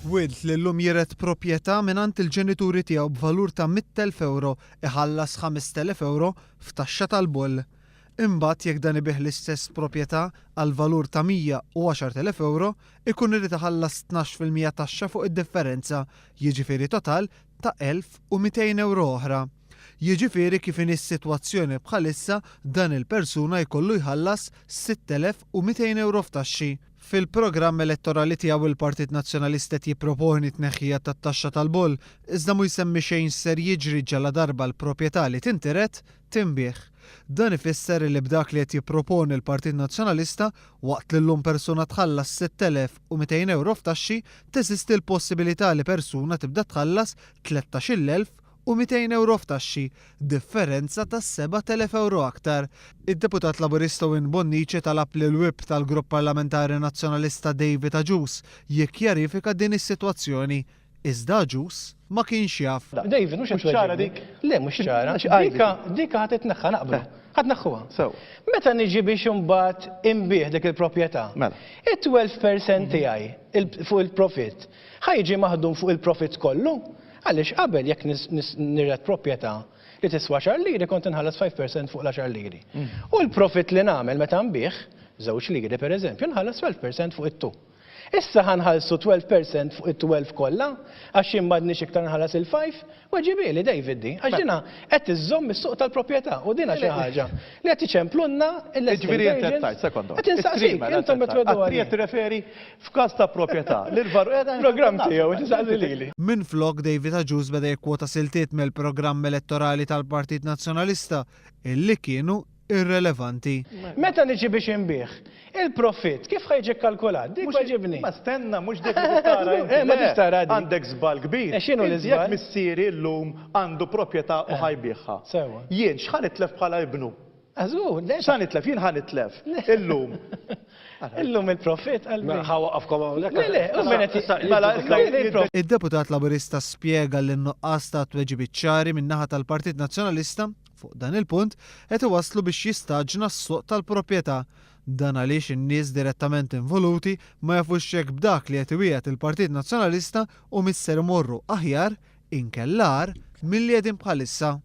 Wild li llum jiret proprjetà mingħand il-ġenituri tiegħu b'valur ta' 100,000 ewro iħallas 5,000 ewro f'taxxa tal-boll. Imbagħad jekk dan ibigħ l-istess proprjetà għal valur ta' 110,000 ewro, ikun irid iħallas 12% taxxa fuq id-differenza, jiġifieri total ta' 1,200 ewro oħra. Jiġifieri kif inhi s-sitwazzjoni bħalissa dan il-persuna jkollu jħallas 6,200 ewro f'taxxi. Fil-programm elettorali tiegħu il-Partit Nazzjonalista qed jipproponi t-tneħħija tat-taxxa tal-boll, iżda mhu jsemmi xejn x'ser jiġri ġaladarba l-proprjetà li tintiret tinbiegħ. Dan ifisser li b'dak li qed jipproponi l-Partit Nazzjonalista, waqt li llum persuna tħallas 6,200 ewro f'taxxi, teżisti l-possibilità li persuna tibda tħallas 13,200 ewro f'taxxi, differenza ta' 7,000 ewro aktar. Id-Deputat Laburista Owen Bonnici talab lill-Whip tal-Grupp Parlamentari Nazzjonalista David Agius jikkjarifika din is-sitwazzjoni. Iżda Agius ma kienx jaf. David, mhux qed ċara dik? Le, mhux ċara. Dika, dika ħa titneħħa naqblu. Ħa tneħħuha. Sew. Meta niġi biex imbagħad inbigħ dik il-proprjetà, Mela. it-12% tiegħi fuq il-profitt ħa jiġi maħdum fuq il-profitt kollu? Għaliex qabel jekk niret proprjetà li tiswa għaxar liri kont inħallas 5% fuq l-għaxar liri. U l-profitt li nagħmel meta nbigħ, żewġ liri pereżempju, nħallas 12% fuq it-two. Issa ħa nħallsu 12% fuq it-12 kollha għax jien m'għadnix iktar nħallas il-five? Weġibieli David di, għax dina qed iżżomm is-suq tal-proprjetà u dina xi ħaġa li qed iċemplulna l-estate Jiġifieri int qed agents. tgħid, sekonda. Qed insaqsik, intom qed twedu Għat-tri qed tirreferi f'każ ta' proprjetà li l-varu Programm tiegħu, tistaqsi lili. Minflok, David Agius beda jikkwota siltiet mill-programm elettorali tal-Partit Nazzjonalista illi kienu irrelevanti. Meta niġi biex inbigħ, il-profitt kif ħa jiġi kkalkulat? Dik weġibni. Ma stenna, mhux dik li trid tara inti. Eh, ma tridx tara dik. Għandek żball kbir. Eh, x'inhu Inti l-iżball? Jekk missieri llum għandu proprjetà u ħa jbigħha. Sewwa. Jien x'ħa nitlef bħala ibnu? Ah, żgur, le. X'ħa nitlef? Jien ħa nitlef. Illum. Illum il-profitt qalbi. Mela ħa waqqafkom hawnhekk. Le, le, u min qed Mela, issa Id-deputat Laburista spjega li n-nuqqas ta' tweġibiet ċari min-naħa tal-Partit Nazzjonalista Fuq dan il-punt, qed iwasslu biex jistaġna s-suq tal-proprjetà. Dan għaliex in-nies direttament involuti ma jafux jekk b'dak li qed iwiegħed il-Partit Nazzjonalista humiex ser imorru aħjar inkella agħar milli qegħdin bħalissa.